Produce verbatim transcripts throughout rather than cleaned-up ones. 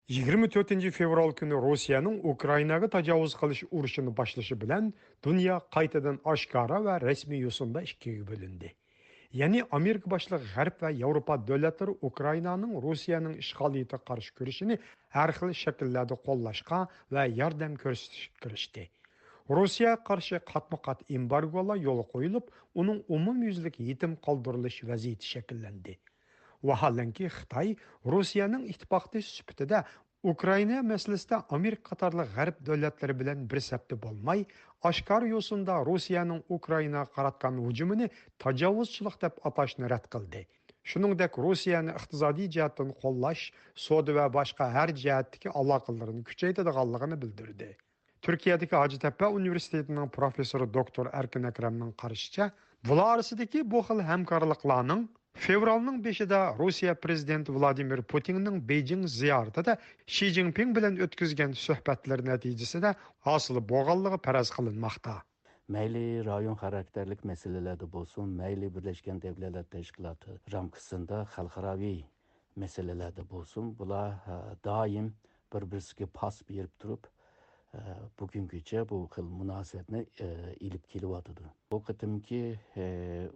يىگىرمە تۆتىنچى فېۋرال كۈنى روسىيەنىڭ ئۇكرائىناغا تاجاۋۇز قىلىش ئۇرۇشىنى باشلىشى بىلەن دۇنيا قايتىدىن ئاشكارا ۋە رەسمىي يوسۇندا ئىككىگە بۆلۈندى. يەنى ئامېرىكا باشلىق غەرب ۋە ياۋروپا دۆلەتلىرى ئۇكرائىنانىڭ روسىيەنىڭ ئىشغالىيىتىگە قارشى كۈرىشىنى ھەر خىل شەكىللەردە قوللاشقا ۋە ياردەم كۆرسىتىشكە كىرىشتى. روسىيەگە قارشى قاتمۇ قات ئېمبارگولار يولغا قويۇلۇپ، ئۇنىڭ ئومۇميۈزلۈك يېتىم قالدۇرۇلۇش ۋەزىيىتى شەكىللەندى. ۋاھالەنكى، خىتاي روسىيەنىڭ ئىتتىپاقدىشى سۈپىتىدە ئۇكرائىنا مەسىلىسىدە ئامېرىكا قاتارلىق غەرب دۆلەتلىرى بىلەن بىر سەپتە بولماي، ئاشكارا يوسۇندا روسىيەنىڭ ئۇكرائىناغا قاراتقان ھۇجۇمىنى تاجاۋۇزچىلىق دەپ ئاتاشنى رەت قىلدى. شۇنىڭدەك، روسىيەنى ئىقتىسادىي جەھەتتىن قوللاش، سودا ۋە باشقا ھەر جەھەتتىكى ئالاقىلىرىنى كۈچەيتىدىغانلىقىنى بىلدۈردى. تۈركىيەدىكى ھاجىتەپپە ئۇنىۋېرسىتېتىنىڭ پروفېسسورى دوكتور ئەركىن ئەكرەمنىڭ قارىشىچە، بۇلار ئارىسىدىكى بۇ خىل ھەمكارلىقلارنىڭ فېۋرالنىڭ بېشىدا روسىيە پىرېزىدېنتى ۋلادىمىر پۇتىننىڭ بېيجىڭ زىيارىتىدە شى جىنپىڭ بىلەن ئۆتكۈزگەن سۆھبەتلىرى نەتىجىسىدە ھاسىل بولغانلىقى پەرەز قىلىنماقتا. مەيلى رايون خاراكتېرلىك مەسىلىلەردە بولسۇن، مەيلى بىرلەشكەن دەۋلەتلەر تەشكىلاتى رامكىسىندا خەلقئاراۋى مەسىلىلەردە بولسۇن، بۇلار، ئە، دائىم بىر-بىرسىگە پاس بېرىپ تۇرۇپ، ئە، بۈگۈنگىچە بۇ خىل مۇناسىۋەتنى، ئە، ئېلىپ كېلىۋاتىدۇ. بۇ قېتىمقى، ئە،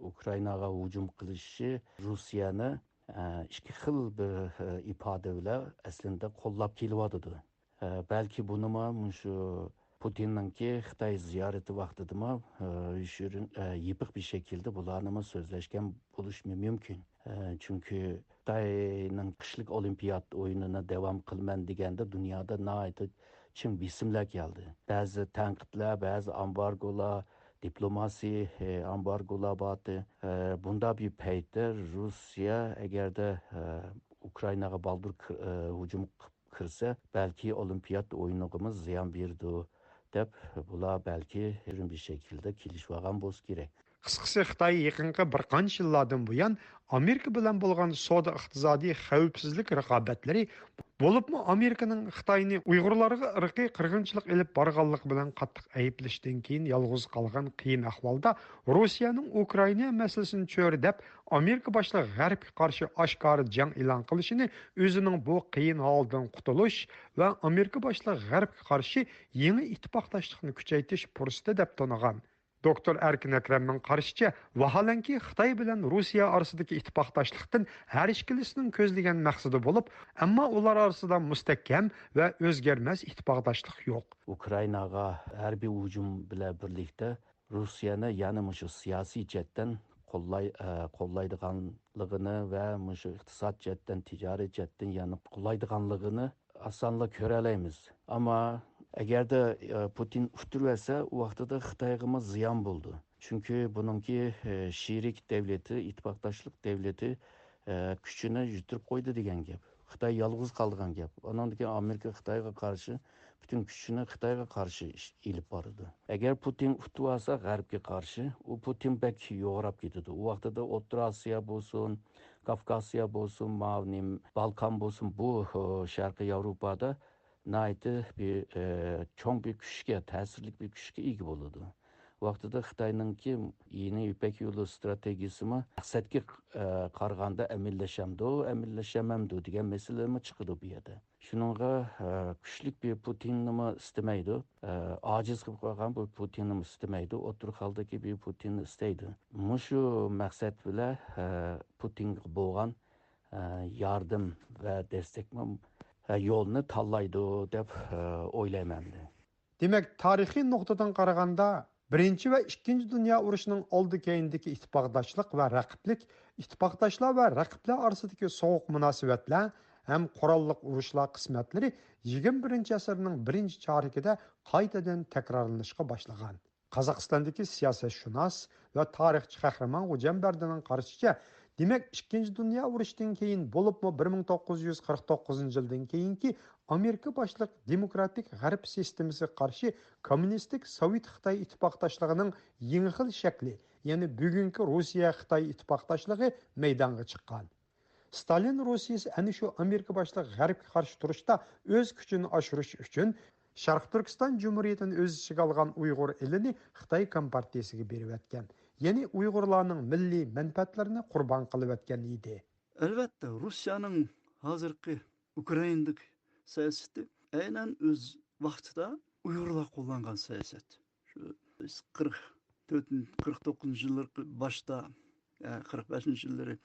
ئۇكرائىناغا ھۇجۇم قىلىشى روسىيەنى، ئە، ئىككى خىل بىر، ئە، ئىپادە بىلەن ئەسلىدە قوللاپ كېلىۋاتىدۇ. ئە، بەلكى بۇنىمۇ مۇشۇ پۇتىننىڭكى خىتاي زىيارىتى ۋاقتىدىمۇ، ئە، يوشۇرۇن، ئە، يېپىق بىر شەكىلدە بۇلارنىمۇ سۆزلەشكەن بولۇشمۇ مۇمكىن. ئە، چۈنكى خىتاينىڭ قىشلىق ئولىمپىيات ئويۇنىنى داۋام قىلىمەن دېگەندە دۇنيادا ناھايىتى چىڭ بېسىملار كەلدى. بەزى تەنقىدلەر، بەزى ئامبارگولار، دىپلوماسىي، ئە، ئامبارگولار بارتى. ئە، بۇنداق بىر پەيتتە روسىيە ئەگەردە، ئە، ئۇكرائىناغا بالدۇر كىر-، ئە، ھۇجۇم قىلىپ كىرسە، بەلكى ئولىمپىيات ئويۇنىغىمۇ زىيان بېرىدۇ، دەپ، بۇلار بەلكى يوشۇرۇن بىر شەكىلدە كېلىشىۋالغان بولسا كېرەك. قىسقىسى، خىتاي يېقىنقى بىر قانچە يىللاردىن بۇيان ئامېرىكا بىلەن بولغان سودا ئىقتىسادىي خەۋپسىزلىك رىقابەتلىرى، بولۇپمۇ ئامېرىكىنىڭ خىتاينى ئۇيغۇرلارغا ئىرقىي قىرغىنچىلىق ئېلىپ بارغانلىقى بىلەن قاتتىق ئەيىبلىشىدىن كېيىن يالغۇز قالغان قىيىن ئەھۋالدا، روسىيەنىڭ ئۇكرائىنا مەسىلىسىنى چۆرىدەپ، ئامېرىكا باشلىقى غەربكە قارشى ئاشكارا جەڭ ئېلان قىلىشىنى ئۆزىنىڭ بۇ قىيىن ھالدىن قۇتۇلۇش ۋە ئامېرىكا باشلىقى غەربكە قارشى يېڭى ئىتتىپاقداشلىقنى كۈچەيتىش پۇرسىتى دەپ تونۇغان. دوكتور ئەركىن ئەكرەمنىڭ قارىشىچە، ۋاھالەنكى، خىتاي بىلەن روسىيە ئارىسىدىكى ئىتتىپاقداشلىقتىن ھەر ئىككىلىسىنىڭ كۆزلىگەن مەقسىتى بولۇپ، ئەمما ئۇلار ئارىسىدا مۇستەھكەم ۋە ئۆزگەرمەس ئىتتىپاقداشلىق يوق. ئۇكرائىناغا ھەربىي ھۇجۇم بىلەن بىرلىكتە روسىيەنى يەنە مۇشۇ سىياسىي جەھەتتىن قوللاي-، ئە، قوللايدىغانلىقىنى ۋە مۇشۇ ئىقتىساد جەھەتتىن، تىجارەت جەھەتتىن يەنە قوللايدىغانلىقىنى ئاسانلا كۆرەلەيمىز. ئەمما ئەگەردە، ئە، پۇتىن ئۇتتۇرۇۋەتسە، ئۇ ۋاقتىدا خىتايغىمۇ زىيان بولىدۇ. چۈنكى بۇنىڭكى، ئە، شېرىك دەۋلىتى، ئىتتىپاقداشلىق دەۋلىتى، ئە، كۈچىنى يىتىرىپ قويدى دېگەن گەپ. خىتاي يالغۇز قالىدىغان گەپ. ئانىڭدىن كېيىن ئامېرىكا خىتايغا قارشى، پۈتۈن كۈچىنى خىتايغا قارشى ئىش ئېلىپ بارىدۇ. ئەگەر پۇتىن ئۇتۇۋالسا غەربكە قارشى، ئۇ پۇتىن بەك يوغىراپ كېتىدۇ. ئۇ ۋاقتىدا ئوتتۇرا ئاسىيا بولسۇن، كافكاسىيا بولسۇن، ماۋۇ نېمە، بالكان بولسۇن، بۇ، ئۇ، شەرقىي ياۋروپادا ناھايىتى بىر، ئە، چوڭ بىر كۈچكە، تەسىرلىك بىر كۈچكە ئىگە بولىدۇ. ۋاقتىدا خىتاينىڭكى يېڭى يىپەك يولى ستراتېگىيىسىمۇ مەقسەتكە، ئە، قارىغاندا ئەمەلىيلىشەمدۇ، ئەمەلىيلىشەلمەمدۇ دېگەن مەسىلىمۇ چىقىدۇ بۇ يەردە. شۇنىڭغا، ئە، كۈچلۈك بىر پۇتىننىمۇ ئىستىمەيدۇ، ئە، ئاجىز قىلىپ قالغان بۇ پۇتىننىمۇ ئىستىمەيدۇ، ئوتتۇرا ھالدىكى بىر پۇتىننى ئىستەيدۇ. مۇشۇ مەقسەت بىلەن، ئە، پۇتىنغا بولغان، ئە، ياردەم ۋە دەستەكمۇ، ئە، يولنى تاللايدۇ دەپ، ئە، ئويلايمەن. دېمەك، تارىخىي نۇقتىدىن قارىغاندا، بىرىنچى ۋە ئىككىنچى دۇنيا ئۇرۇشىنىڭ ئالدى كەينىدىكى ئىتتىپاقداشلىق ۋە رەقىبلىك، ئىتتىپاقداشلار ۋە رەقىبلەر ئارىسىدىكى سوغۇق مۇناسىۋەتلەر ھەم قوراللىق ئۇرۇشلار قىسمەتلىرى يىگىرمە بىرىنچى ئەسىرنىڭ بىرىنچى چارىكىدە قايتىدىن تەكرارلىنىشقا باشلىغان. قازاقىستاندىكى سىياسەتشۇناس ۋە تارىخچى قەھرىمان غوجامبەردىنىڭ قارىشىچە، دېمەك، ئىككىنچى دۇنيا ئۇرۇشىدىن كېيىن، بولۇپمۇ بىر مىڭ توققۇز يۈز قىرىق توققۇزىنچى يىلدىن كېيىنكى ئامېرىكا باشلىق دېموكراتىك غەرب سىستېمىسىغا قارشى كوممۇنىستىك سوۋېت خىتاي ئىتتىپاقداشلىقىنىڭ يېڭى خىل شەكلى، يەنى بۈگۈنكى روسىيە خىتاي ئىتتىپاقداشلىقى مەيدانغا چىققان. ستالىن روسىيىسى ئەنە شۇ ئامېرىكا باشلىق غەربكە قارشى تۇرۇشتا ئۆز كۈچىنى ئاشۇرۇش ئۈچۈن، شەرقىي تۈركىستان جۇمھۇرىيىتىنى ئۆز ئىچىگە ئالغان ئۇيغۇر ئېلىنى خىتاي كومپارتىيىسىگە بېرىۋەتكەن، يەنى ئۇيغۇرلارنىڭ مىللىي مەنپەئەتلىرىنى قۇربان قىلىۋەتكەن ئىدى. ئەلۋەتتە، روسىيەنىڭ ھازىرقى ئۇكرائىنادىكى سىياسىتى ئەينەن ئۆز ۋاقتىدا ئۇيغۇرلار قوللانغان سىياسەت. شۇ قىرىق تۆتىنچى، قىرىق توققۇزىنچى يىللىرى باشتا، ئە، قىرىق بەشىنچى يىللىرى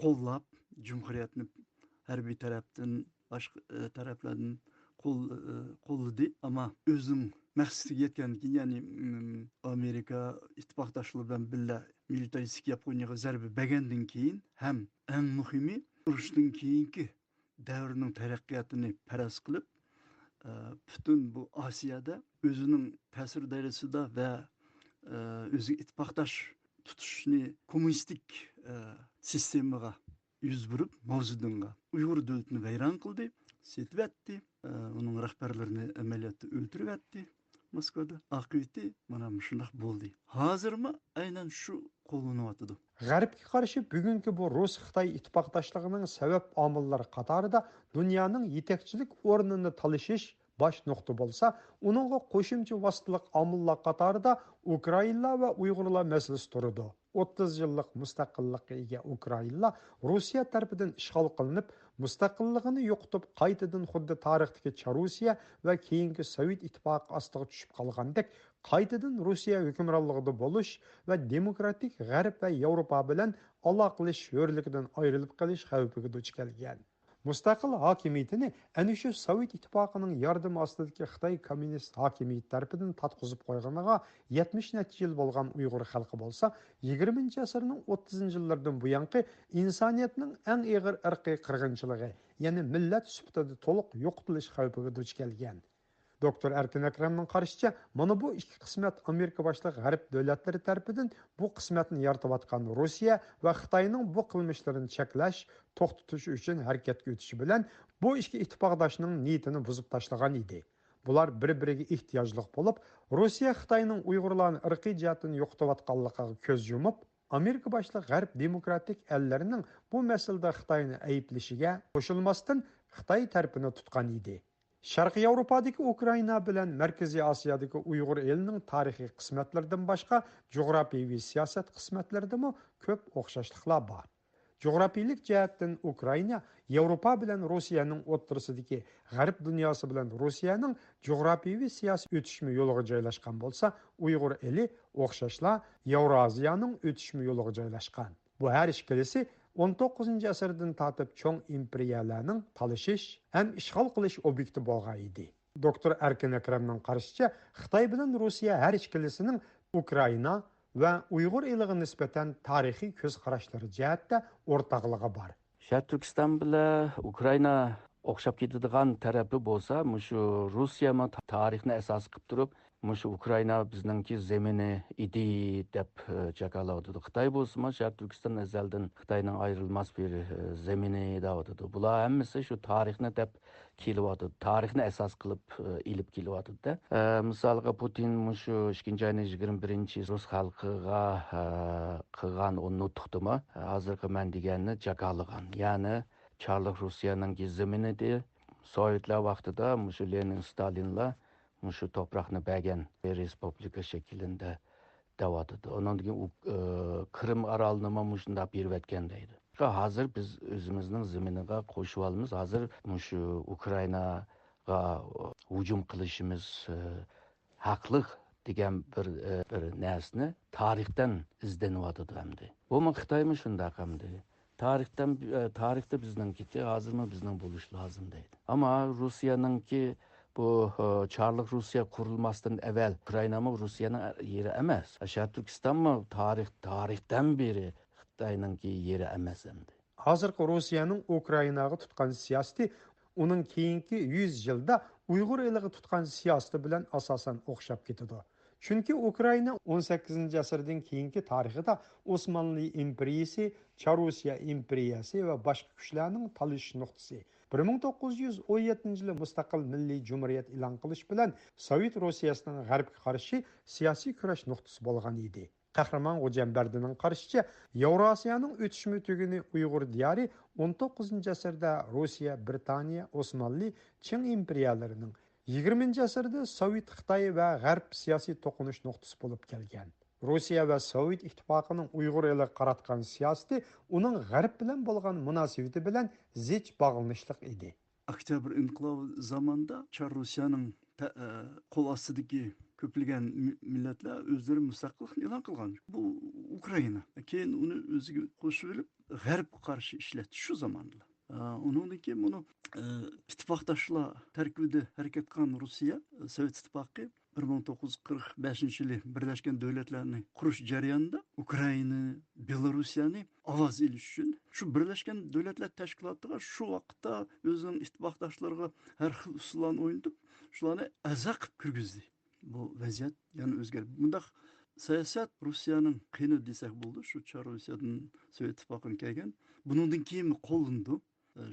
قوللاپ، جۇمھۇرىيەتنى ھەربىي تەرەپتىن، باشقا، ئە، تەرەپلەردىن قول-، ئە، قوللىدى. ئەمما ئۆزىنىڭ مەقسىتىگە يەتكەندىن كېيىن، يەنى، ئىم، ئامېرىكا ئىتتىپاقداشلىرى بىلەن بىللە مىلىتارىستىك ياپونىيەگە زەربە بەرگەندىن كېيىن ھەم ئەڭ مۇھىمى ئۇرۇشتىن كېيىنكى دەۋرنىڭ تەرەققىياتىنى پەرەز قىلىپ، ئە، پۈتۈن بۇ ئاسىيادا ئۆزىنىڭ تەسىر دائىرىسىدا ۋە، ئە، ئۆزىگە ئىتتىپاقداش تۇتۇشنى كوممۇنىستىك، ئە، سىستېمىغا يۈز بۇرۇپ، ماۋزېدۇڭغا ئۇيغۇر دۆلىتىنى ۋەيران قىلدى، سېتىۋەتتى، ئە، ئۇنىڭ رەھبەرلىرىنى ئەمەلىيەتتە ئۆلتۈرۈۋەتتى. موسكۋادا. ئاقىۋىتى مانا مۇشۇنداق بولدى. ھازىرمۇ ئەينەن شۇ قوللىنىۋاتىدۇ. غەربكە قارشى بۈگۈنكى بۇ رۇس-خىتاي ئىتتىپاقداشلىقىنىڭ سەۋەب ئامىللىرى قاتارىدا دۇنيانىڭ يېتەكچىلىك ئورنىنى تالىشىش باش نۇقتا بولسا، ئۇنىڭغا قوشۇمچە ۋاسىتىلىق ئامىللار قاتارىدا ئۇكرائىنلار ۋە ئۇيغۇرلار مەسىلىسى تۇرىدۇ. ئوتتۇز يىللىق مۇستەقىللىققا ئىگە ئۇكرائىنلار رۇسىيە تەرىپىدىن ئىشغال قىلىنىپ، مۇستەقىللىقىنى يوقىتىپ، قايتىدىن خۇددى تارىختىكى چارۇسىيە ۋە كېيىنكى سوۋېت ئىتتىپاقى ئاستىغا چۈشۈپ قالغاندەك، قايتىدىن رۇسىيە ھۆكۈمرانلىقىدا بولۇش ۋە دېموكراتىك غەرب ۋە ياۋروپا بىلەن ئالاقىلىشىش ھۆرلۈكىدىن ئايرىلىپ قېلىش خەۋپىگە دۇچ كەلگەن. مۇستەقىل ھاكىمىيىتىنى ئەنە شۇ سوۋېت ئىتتىپاقىنىڭ ياردىمى ئاستىدىكى خىتاي كوممۇنىست ھاكىمىيىتى تەرىپىدىن تارتقۇزۇپ قويغىنىغا يەتمىش نەچچە يىل بولغان ئۇيغۇر خەلقى بولسا، يىگىرمىنچى ئەسىرنىڭ ئوتتۇزىنچى يىللىرىدىن بۇيانقى ئىنسانىيەتنىڭ ئەڭ ئېغىر ئىرقىي قىرغىنچىلىقى، يەنى مىللەت سۈپىتىدە تولۇق يوقىتىلىش خەۋپىگە دۇچ كەلگەن. دوكتور ئەركىن ئەكرەمنىڭ قارىشىچە، مانا بۇ ئىككى قىسمەت ئامېرىكا باشلىق غەرب دۆلەتلىرى تەرىپىدىن بۇ قىسمەتنى يارىتىۋاتقان رۇسىيە ۋە خىتاينىڭ بۇ قىلمىشلىرىنى چەكلەش، توختىتىش ئۈچۈن ھەرىكەتكە ئۆتۈشى بىلەن بۇ ئىككى ئىتتىپاقداشنىڭ نىيىتىنى بۇزۇپ تاشلىغان ئىدى. بۇلار بىر-بىرىگە ئېھتىياجلىق بولۇپ، رۇسىيە خىتاينىڭ ئۇيغۇرلارنى ئىرقىي جەھەتتىن يوقىتىۋاتقانلىقىغا كۆز يۇمۇپ، ئامېرىكا باشلىق غەرب دېموكراتىك ئەللىرىنىڭ بۇ مەسىلىدە خىتاينى ئەيىبلىشىگە قوشۇلماستىن، خىتاي تەرىپىنى تۇتقان ئىدى. شەرقىي ياۋروپادىكى ئۇكرائىنا بىلەن مەركىزىي ئاسىيادىكى ئۇيغۇر ئېلىنىڭ تارىخىي قىسمەتلىرىدىن باشقا، جۇغراپىيەۋى سىياسەت قىسمەتلىرىدىمۇ كۆپ ئوخشاشلىقلار بار. جۇغراپىيىلىك جەھەتتىن ئۇكرائىنا ياۋروپا بىلەن رۇسىيەنىڭ ئوتتۇرىسىدىكى غەرب دۇنياسى بىلەن رۇسىيەنىڭ جۇغراپىيەۋى سىياسىي ئۆتۈشمە يولىغا جايلاشقان بولسا، ئۇيغۇر ئېلى ئوخشاشلا ياۋرازىيانىڭ ئۆتۈشمە يولىغا جايلاشقان. بۇ ھەر ئىككىلىسى ئون توققۇزىنچى ئەسىردىن تارتىپ چوڭ ئىمپېرىيەلەرنىڭ تالىشىش ھەم ئىشغال قىلىش ئوبيېكتى بولغان ئىدى. دوكتور ئەركىن ئەكرەمنىڭ قارىشىچە، خىتاي بىلەن رۇسىيە ھەر ئىككىلىسىنىڭ ئۇكرائىنا ۋە ئۇيغۇر ئېلىغا نىسبەتەن تارىخىي كۆز قاراشلىرى جەھەتتە ئورتاقلىقى بار. شەرقىي تۈركىستان بىلەن ئۇكرائىنا ئوخشاپ كېتىدىغان تەرەپى بولسا، مۇشۇ رۇسىيەمۇ تا-، تارىخنى ئەساس قىلىپ تۇرۇپ، مۇشۇ ئۇكرائىنا بىزنىڭكى زېمىنى ئىدى دەپ، ئە، جاكارلاۋاتىدۇ. خىتاي بولسىمۇ شەرقىي تۈركىستان ئەزەلدىن خىتاينىڭ ئايرىلماس بىر، ئە، زېمىنى دەۋاتىدۇ. بۇلار ھەممىسى شۇ تارىخنى دەپ كېلىۋاتىدۇ. تارىخنى ئەساس قىلىپ، ئە، ئېلىپ كېلىۋاتىدۇ-دە. ئە، مىسالغا، پۇتىن مۇشۇ ئىككىنچى ئاينىڭ يىگىرمە بىرىنچى رۇس خەلقىغا، ئە، قىلغان ئۇ نۇتۇقتىمۇ ھازىرقى مەن دېگەننى جاكارلىغان. يەنى چارلىق رۇسىيەنىڭكى زېمىنىدى، سوۋېتلار ۋاقتىدا مۇشۇ لېنىن، ستالىنلار مۇشۇ توپراقنى بەرگەن رېسپۇبلىكا شەكلىدە دەۋاتىدۇ. ئۇنىڭدىن كېيىن ئۇ، ئى، قىرىم ئارالىنىمۇ مۇشۇنداق بېرىۋەتكەن دەيدۇ. ھازىر بىز ئۆزىمىزنىڭ زېمىنىغا قوشۇۋالىمىز. ھازىر مۇشۇ ئۇكرائىناغا ھۇجۇم قىلىشىمىز، ئى، ھەقلىق دېگەن بىر، ئى، بىر نەرسىنى تارىختىن ئىزدىنىۋاتىدۇ ئەمدى. بۇمۇ خىتايمۇ شۇنداق ئەمدى. تارىختىن، ئە، تارىختا بىزنىڭكىچە، ھازىرمۇ بىزنىڭ بولۇش لازىم دەيدۇ. ئەمما رۇسىيەنىڭكى بۇ، ئە، چارلىق رۇسىيە قۇرۇلماستىن ئەۋەل ئۇكرائىنامۇ رۇسىيەنىڭ يېرى ئەمەس. شەرقىي تۈركىستانمۇ تارىخ، تارىختىن بېرى خىتاينىڭكى يېرى ئەمەس ئەمدى. ھازىرقى رۇسىيەنىڭ ئۇكرائىناغا تۇتقان سىياسىتى ئۇنىڭ كېيىنكى يۈز يىلدا ئۇيغۇر ئېلىغا تۇتقان سىياسىتى بىلەن ئاساسەن ئوخشاپ كېتىدۇ. چۈنكى ئۇكرائىنا ئون سەككىزىنچى ئەسىردىن كېيىنكى تارىخىدا ئوسمانلى ئىمپېرىيىسى، چاررۇسىيە ئىمپېرىيەسى ۋە باشقا كۈچلەرنىڭ تالىشىش نۇقتىسى. بىر مىڭ توققۇز يۈز ئون يەتتىنچى يىلى مۇستەقىل مىللىي جۇمھۇرىيەت ئېلان قىلىش بىلەن سوۋېت رۇسىيەسىنىڭ غەربكە قارشى سىياسىي كۈرەش نۇقتىسى بولغان ئىدى. قەھرىمان غوجامبەردىنىڭ قارىشىچە، ياۋراسىيانىڭ ئۆتۈشمە تۈگۈنى ئۇيغۇر دىيارى ئون توققۇزىنچى ئەسىردە رۇسىيە، بىرىتانىيە، ئوسمانلى، چىڭ ئىمپېرىيەلىرىنىڭ، يىگىرمىنچى ئەسىردە سوۋېت، خىتاي ۋە غەرب سىياسىي توقۇنۇش نۇقتىسى بولۇپ كەلگەن. رۇسىيە ۋە سوۋېت ئىتتىپاقىنىڭ ئۇيغۇر ئېلىغا قاراتقان سىياسىتى ئۇنىڭ غەرب بىلەن بولغان مۇناسىۋىتى بىلەن زىچ باغلىنىشلىق ئىدى. ئوكتيابر ئىنقىلابى زامانىدا چار روسىيەنىڭ تە-، ئە، قول ئاستىدىكى كۆپلىگەن مى-، مىللەتلەر ئۆزلىرى مۇستەقىللىقنى ئېلان قىلغان. بۇ ئۇكرائىنا. كېيىن ئۇنى ئۆزىگە قوشۇۋېلىپ، غەربكە قارشى ئىشلەتتى شۇ زامانلا. ئە، ئۇنىڭدىن كېيىن بۇنى، ئە، ئىتتىپاقداشلار تەركىبىدە ھەرىكەت قىلغان روسىيە، سوۋېت ئىتتىپاقى بىر مىڭ توققۇز يۈز قىرىق بەشىنچى يىلى بىرلەشكەن دۆلەتلەرنى قۇرۇش جەريانىدا ئۇكرائىنا، بېلاروسىيەنى ئاۋاز ئېلىش ئۈچۈن شۇ بىرلەشكەن دۆلەتلەر تەشكىلاتىغا شۇ ۋاقىتتا ئۆزىنىڭ ئىتتىپاقداشلىرىغا ھەر خىل ئۇسۇللارنى ئوينىتىپ، شۇلارنى ئەزا قىلىپ كىرگۈزدى. بۇ ۋەزىيەت يەنە ئۆزگەردى. بۇنداق سىياسەت روسىيەنىڭ قېنى دېسەك بولىدۇ، شۇ چار روسىيەدىن سوۋېت ئىتتىپاقىغا كەلگەن. بۇنىڭدىن كېيىنمۇ قوللىنىدۇ.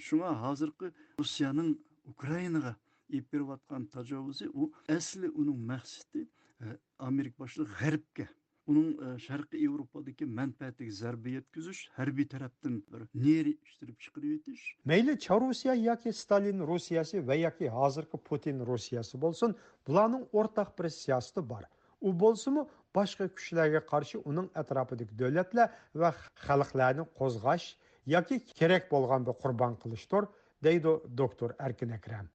شۇڭا ھازىرقى روسىيەنىڭ ئۇكرائىنىغا ئېلىپ بېرىۋاتقان تاجاۋۇزى، ئۇ ئەسلى ئۇنىڭ مەقسىتى، ئە، ئامېرىكا باشلىق غەربكە، ئۇنىڭ، ئە، شەرقىي ياۋروپادىكى مەنپەئەتىگە زەربە يەتكۈزۈش، ھەربىي تەرەپتىن بىر نېرى ئىتتىرىپ چىقىرىۋېتىش. مەيلى چارروسىيە ياكى ستالىن روسىيەسى ۋە ياكى ھازىرقى پۇتىن روسىيەسى بولسۇن، بۇلارنىڭ ئورتاق بىر سىياسىتى بار. ئۇ بولسىمۇ باشقا كۈچلەرگە قارشى ئۇنىڭ ئەتراپىدىكى دۆلەتلەر ۋە خەلقلەرنى قوزغاش ياكى كېرەك بولغاندا قۇربان قىلىشتۇر، دەيدۇ دوكتور ئەركىن ئەكرەم.